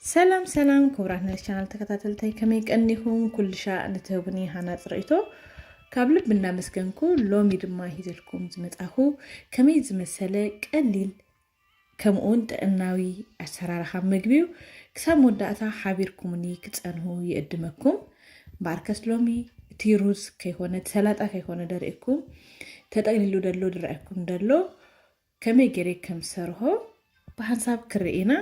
ሰላም ሰላም ክቡራት ናይ ቻናል ተከታተልተይ፣ ከመይ ቀኒኹም? ኩልሻ ንትህቡኒ ሃናጽ ርእይቶ ካብ ልቢ እናመስገንኩ፣ ሎሚ ድማ ሂዘልኩም ዝመጻኹ ከመይ ዝመሰለ ቀሊል ከምኡውን ጥዕናዊ ኣሰራርሓ ምግቢ እዩ። ክሳብ መወዳእታ ሓቢርኩምኒ ክጸንሁ ይእድመኩም። እምበኣርከስ ሎሚ እቲ ሩዝ ከይኮነ፣ እቲ ሰላጣ ከይኮነ ደርእኩም፣ ተጠቅሊሉ ደሎ ድረአኩም ደሎ ከመይ ገይረ ከም ዝሰርሖ ብሓንሳብ ክርኢ ኢና።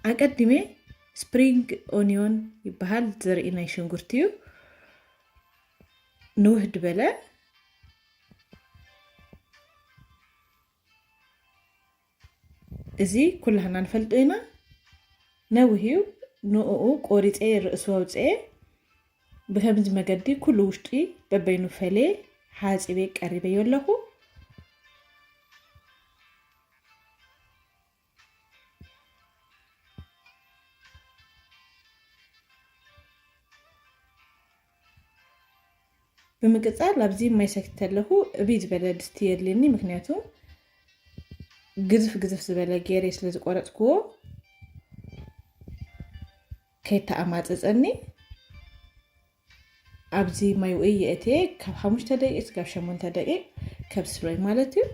ኣቀዲመ ስፕሪንግ ኦኒዮን ይበሃል፣ ዘርኢ ናይ ሽንጉርቲ እዩ። ንውህ ዝበለ እዚ ኩላህና ንፈልጦ ኢና። ነዊህ እዩ። ንእኡ ቆሪፀ ርእሱ ኣውፅኤ ብከምዚ መገዲ ኩሉ ውሽጢ በበይኑ ፈሌ ሓፂቤ ቀሪበዮ ኣለኹ። ብምቅጻል ኣብዚ ማይ ሰኪተ ኣለኹ። እብይ ዝበለ ድስቲ የድልየኒ፣ ምክንያቱ ግዝፍ ግዝፍ ዝበለ ገይረ ስለ ዝቆረጽክዎ ከይተኣማጽጸኒ ኣብዚ ማይ ውእይ የእትየ ካብ ሓሙሽተ ደቂቅ ክሳብ ሸሞንተ ደቂቅ ከብስሎይ ማለት እዩ።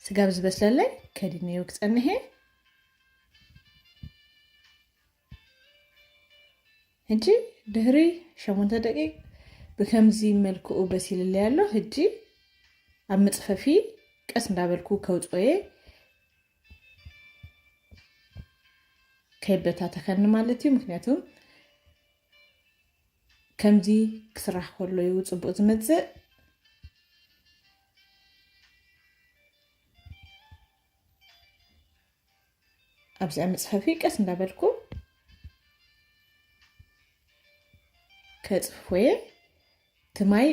ስጋብ ዝበስለለይ ከዲነዮ ክጸንሕ እየ። ሕጂ ድሕሪ ሸሞንተ ደቂቅ ብከምዚ መልክኡ በሲልለይ ኣሎ። ሕጂ ኣብ መጽፈፊ ቀስ እንዳበልኩ ከውጽኦ እየ። ከይበታተኸኒ ማለት እዩ። ምክንያቱ ከምዚ ክስራሕ ከሎ እዩ ጽቡቅ ዝመጽእ። ኣብዚኣ መጽፈፊ ቀስ እንዳበልኩ ከጽፍፎ እየ። እቲ ማይ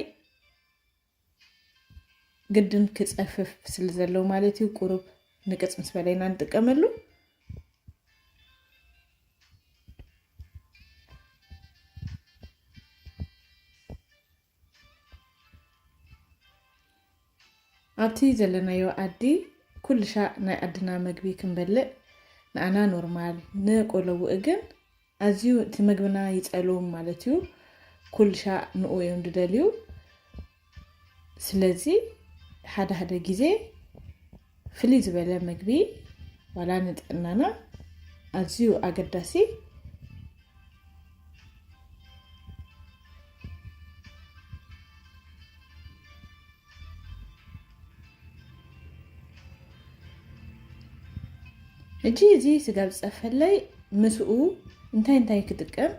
ግድን ክጸፍፍ ስለ ዘለዎ ማለት እዩ። ቁሩብ ንቅጽ ምስ በለ ኢና ንጥቀመሉ። ኣብቲ ዘለናዮ ዓዲ ኩልሻዕ ናይ ዓድና መግቢ ክንበልዕ ንኣና ኖርማል፣ ንቆለውእ ግን ኣዝዩ እቲ መግብና ይጸልዎም ማለት እዩ። ኩልሻዕ ንኡ እዮም ዝደልዩ። ስለዚ ሓደ ሓደ ግዜ ፍልይ ዝበለ መግቢ ዋላ ንጥዕናና ኣዝዩ ኣገዳሲ። ሕጂ እዚ ስጋ ዝጸፈለይ ምስኡ እንታይ እንታይ ክጥቀም?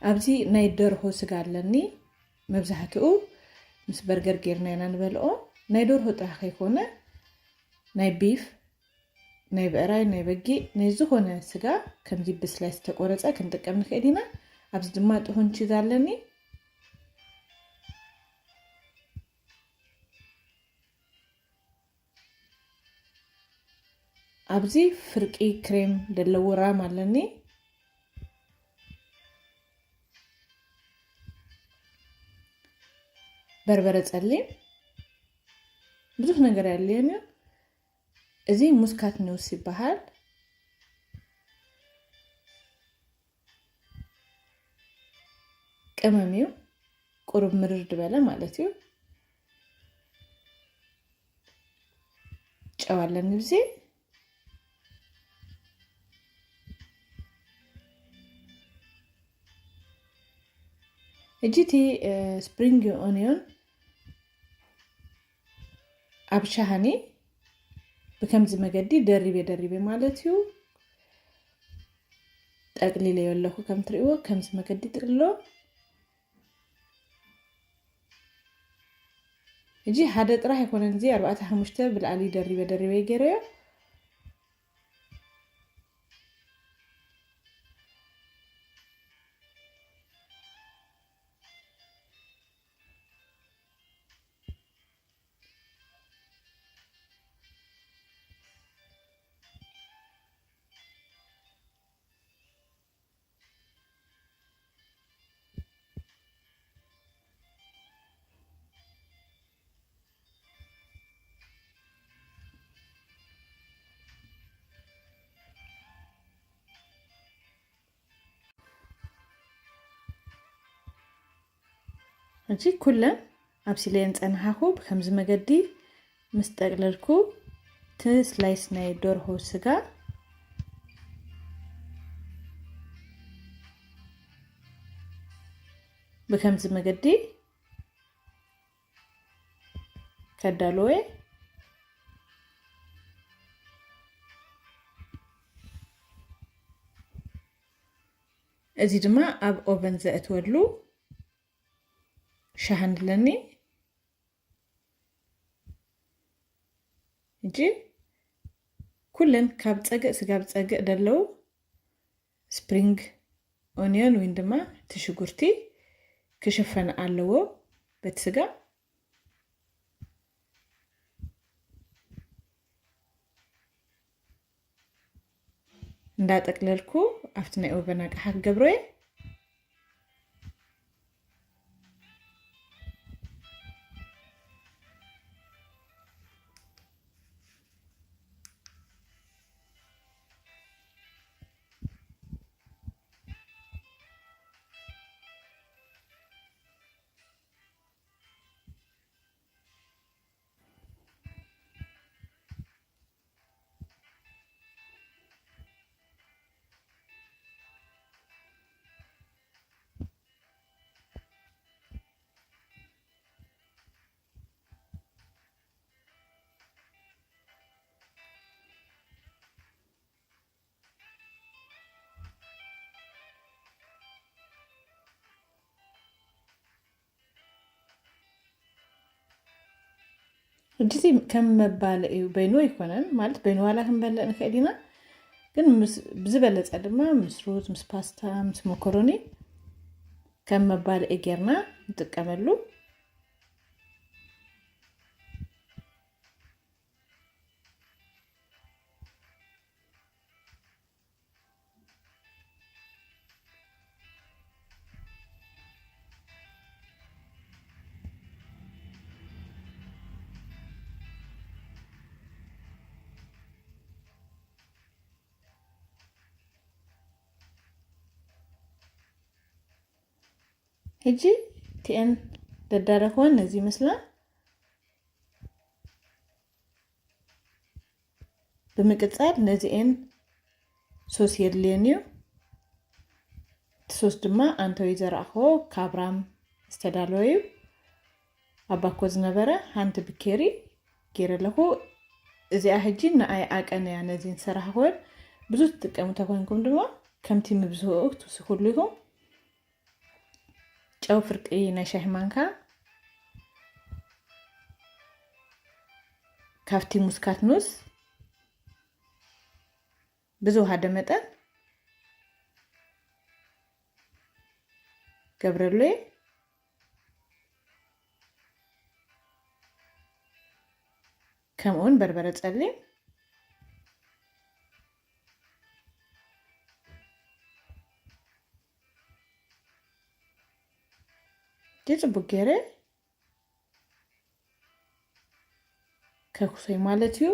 ኣብዚ ናይ ደርሆ ስጋ ኣለኒ። መብዛሕትኡ ምስ በርገር ጌርና ኢና ንበልኦ። ናይ ደርሆ ጥራሕ ከይኮነ ናይ ቢፍ፣ ናይ ብዕራይ፣ ናይ በጊዕ፣ ናይ ዝኾነ ስጋ ከምዚ ብስላይስ ዝተቆረጸ ክንጥቀም ንኽእል ኢና። ኣብዚ ድማ ጥሁን ቺዝ ኣለኒ። ኣብዚ ፍርቂ ክሬም ዘለዎ ራም ኣለኒ። በርበረ ጸሊም፣ ብዙሕ ነገር ኣየድልየን እዩ። እዚ ሙስካት ኑስ ይበሃል። ቀመም እዩ፣ ቁሩብ ምርር ዝበለ ማለት እዩ። ጨው ኣለኒ ብዚ። ሕጂ እቲ ስፕሪንግ ኦኒዮን ኣብ ሻሃኒ ብከምዚ መገዲ ደሪበ ደሪበ ማለት እዩ ጠቅሊለዮ ኣለኹ። ከም ትርእይዎ ከምዚ መገዲ ጥቅልሎ። ሕጂ ሓደ ጥራሕ ኣይኮነን፣ እዚ ኣርባዕተ ሓሙሽተ ብላዕሊ ደሪበ ደሪበ ገይረዮ። ሕጂ ኩለን ኣብሲለየን ጸንሓኹ ብከምዚ መገዲ ምስ ጠቅለልኩ፣ እቲ ስላይስ ናይ ደርሆ ስጋ ብከምዚ መገዲ ከዳልዎ እየ። እዚ ድማ ኣብ ኦቨን ዘእትወሉ ሸሃን ኣለኒ። ሕጂ ኩለን ካብ ጸግእ ስጋብ ጸግእ ደለዉ ስፕሪንግ ኦኒዮን ወይ ድማ እቲ ሽጉርቲ ክሽፈን ኣለዎ በቲ ስጋ። እንዳጠቅለልኩ ኣብቲ ናይ ኦቨን ኣቅሓ ክገብሮ እየ። ሕጂ ከም መባልዒ እዩ፣ በይኑ ኣይኮነን፣ ማለት በይኑ ዋላ ክንበልዕ ንኽእል ኢና፣ ግን ምስ-፣ ብዝበለጸ ድማ ምስ ሩዝ፣ ምስ ፓስታ፣ ምስ መኮሮኒ ከም መባልዒ ጌርና ንጥቀመሉ። ሕጂ እቲኤን ደዳረኽወን ነዚ ይመስላ። ብምቅጻል ነዚኤን ሶስ የድልየን እዩ። እቲ ሶስ ድማ ኣንተወይ ዘርኣኽዎ ካብ ራም ዝተዳለወ እዩ። ኣብ ባኮ ዝነበረ ሃንድ ብኬሪ ገይረ ኣለኹ። እዚኣ ሕጂ ንኣይ ዓቀን እያ። ነዚ ዝሰራሕኽወን ብዙ ትጥቀሙ ተኮይንኩም ድማ ከምቲ ምብዝህኡ ክትውስኽሉ ኢኹም። ጨው ፍርቂ ናይ ሻሂ ማንካ፣ ካብቲ ሙስካት ኑስ ብዝወሃደ መጠን ገብረሉ እየ። ከምኡውን በርበረ ጸሊም። ጽቡቅ ገይረ ከኩሶይ ማለት እዩ።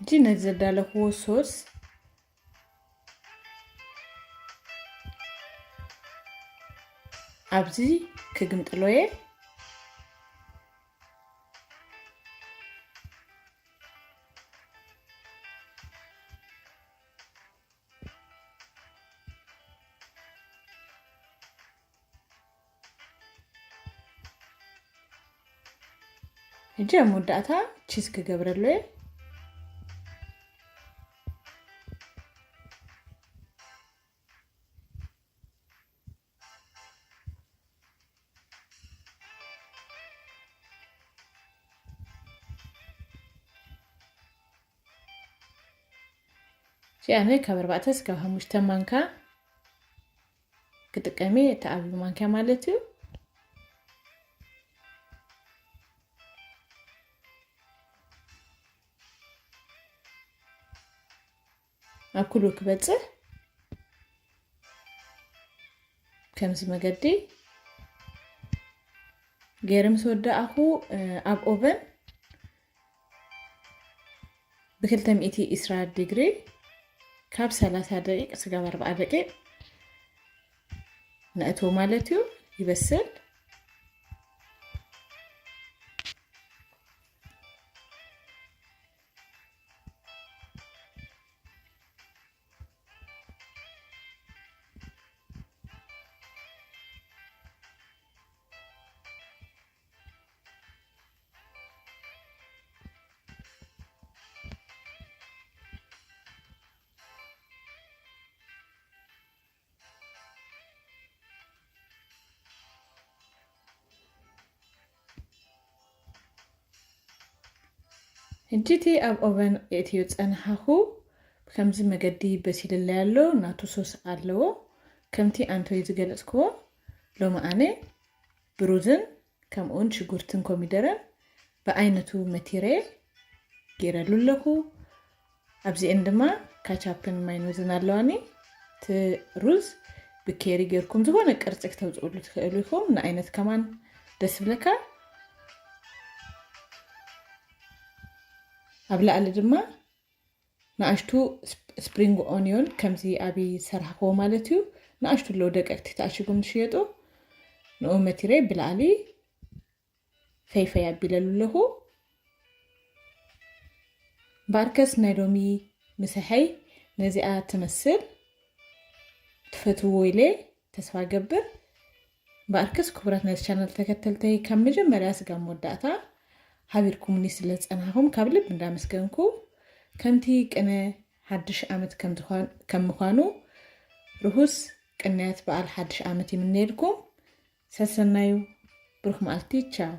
ሕጂ ነዚ ዘዳለኽዎ ሶስ ኣብዚ ክግምጥሎ እየ። ሕጂ ኣብ መወዳእታ ቺዝ ክገብረሉ እየ። እዚኣ ካብ ኣርባዕተ እስካብ ሓሙሽተ ማንካ ክጥቀም እየ፣ እቲ ዓብዪ ማንካ ማለት እዩ። ኣብ ኩሉ ክበጽሕ ከምዚ መገዲ ገይረ ምስ ወዳእኹ፣ እ፣ ኣብ ኦቨን ብ220 ዲግሪ ካብ ሰላሳ ደቂቅ ስጋብ ኣርባዓ ደቂቅ ነእትዎ ማለት እዩ። ይበስል። ሕጂ እቲ ኣብ ኦቨን የእትዮ ዝጸናሓኹ ብከምዚ መገዲ በሲልለይ ኣሎ። ናቱ ሶስ ኣለዎ። ከምቲ ኣንቶይ ዝገለጽክዎ፣ ሎሚ ኣነ ብሩዝን ከምኡውን ሽጉርትን ኮሚደረን ብዓይነቱ መቲረ ገይረሉ ኣለኹ። ኣብዚአን ድማ ካቻፕን ማይኖዝን ኣለዋኒ። እቲ ሩዝ ብኬሪ ጌርኩም ዝኾነ ቅርጺ ክተውፅእሉ ትኽእሉ ኢኹም። ንዓይነት ከማን ደስ ብለካ። ኣብ ላዕሊ ድማ ንኣሽቱ ስፕሪንግ ኦኒዮን ከምዚ ኣብ ዝሰራሕክዎ ማለት እዩ። ንኣሽቱ ኣለዉ ደቀቅቲ ተዓሺጎም ዝሽየጡ። ንኡ መቲረ ብላዕሊ ፈይፈይ ኣቢለሉ ኣለኹ። በኣርከስ ናይ ሎሚ ምሳሐይ ነዚኣ ትመስል። ትፈትዎ ኢለ ተስፋ ገብር። በኣርከስ ክቡራት ናይ ቻነል ተከተልተይ ካብ መጀመርያ ስጋብ መወዳእታ ሓቢርኩምኒ ስለ ዝጸናሕኩም ካብ ልብ እንዳመስገንኩ፣ ከምቲ ቅነ ሓድሽ ዓመት ከም ዝኳን-፣ ከም ምዃኑ ርሁስ ቅንያት በዓል ሓድሽ ዓመት ይምነየልኩም። ሰሰናዩ ብሩኽ መዓልቲ። ቻው።